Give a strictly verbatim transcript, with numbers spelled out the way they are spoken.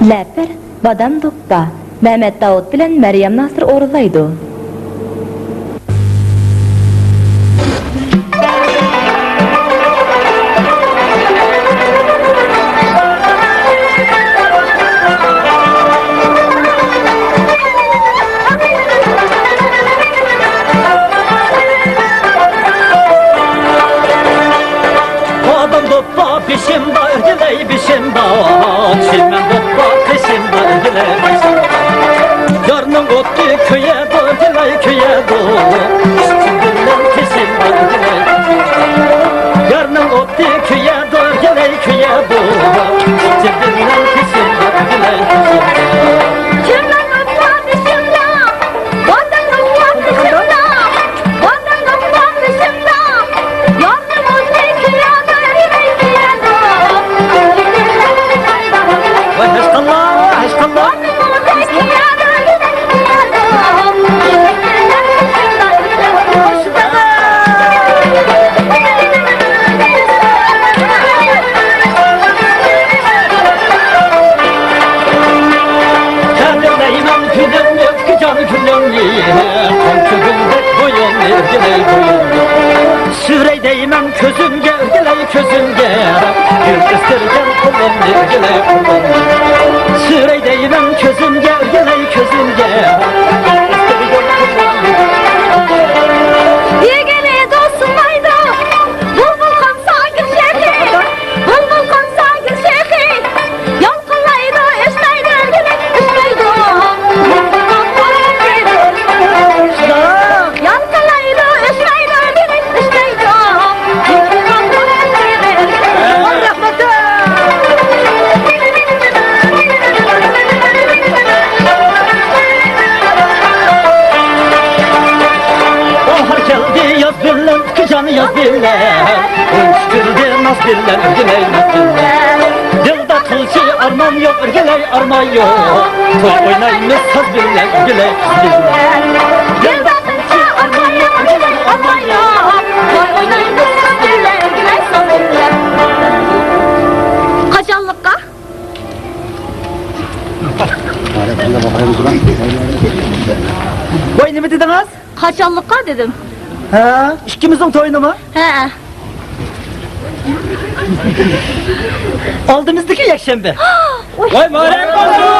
لەپىر، بادام دوپپا، مەمەت داۋۇت بىلەن مەريەم ناسىر ئورۇنلايدۇ. ئادەم دوپپا بېشىمدا، ئۆرگىلەي بېشىمدا، چىمەن دوپپا قېشىمدا، ئۆرگىلەي قېشىمدا. يارنىڭ ئوتى كۆيەدۇ، ئۆرگىلەي كۆيەدۇ، ئىچىمدىن تېشىمدا، ئۆرگىلەي. يارنىڭ ئوتى كۆيەدۇ، ئۆرگىلەي كۆيەدۇ، ئىچىمدىن تېشىمدا، ئۆرگىلەي تېشىمدا. ۋاي، ھەشقاللا، ھەشقاللا. قەدىرلەيمەن كۈنۈمنى، جان كۈنۈمنى، قانچە گۈلدەك بويۇڭنى، ئۆرگىلەي بويۇڭنى. سۈرەي دەيمەن كۆزۈمگە، ئۆرگىلەي كۆزۈمگە، گۈل ئۆستۈرگەن قولۇڭنى، ئۆرگىلەي قولۇڭنى. سۈرەي دەيمەن كۆزۈمگە، ئۆرگىلەي كۆزۈمگە، گۈل ئۆستۈرگەن قولۇڭنى. يېگىلى دوستۇمايدۇ، بۇلبۇل قامسا گۈل شېخى، بۇلبۇل قامسا گۈل شېخى. يالقۇنلايدۇ، ئۆچمەيدۇ، ئۆچمەيدۇ. يالقۇنلايدۇ، ئۆچمەيدۇ، ئۆچمەيدۇ. باھار كەلدى، ياز بىلەن، ئۇكىجان ياز بىلەن. ئۇنچە كۈلدى ناز بىلەن، ئۆرگىلەي ناز بىلەن. دىلدا قىلچە ئارمان يوق، ئۆرگىلەي ئارمان يوق. توي ئوينايمىز ساز بىلەن، ئۆرگىلەي قىز بىلەن. دىلدا قىلچە ئارمان يوق، ئۆرگىلەي ئارمان يوق. توي ئوينايمىز ساز بىلەن، ئۆرگىلەي ساز بىلەن. قاچانلىققا؟ ۋاي، نېمە دېدىڭىز؟ قاچانلىققا دېدىم. ھە، ئىككىمىزنىڭ تويىنىمۇ؟ ھە. ئالدىمىزدىكى يەكشەنبە. ۋاي، مۇبارەك بولسۇن!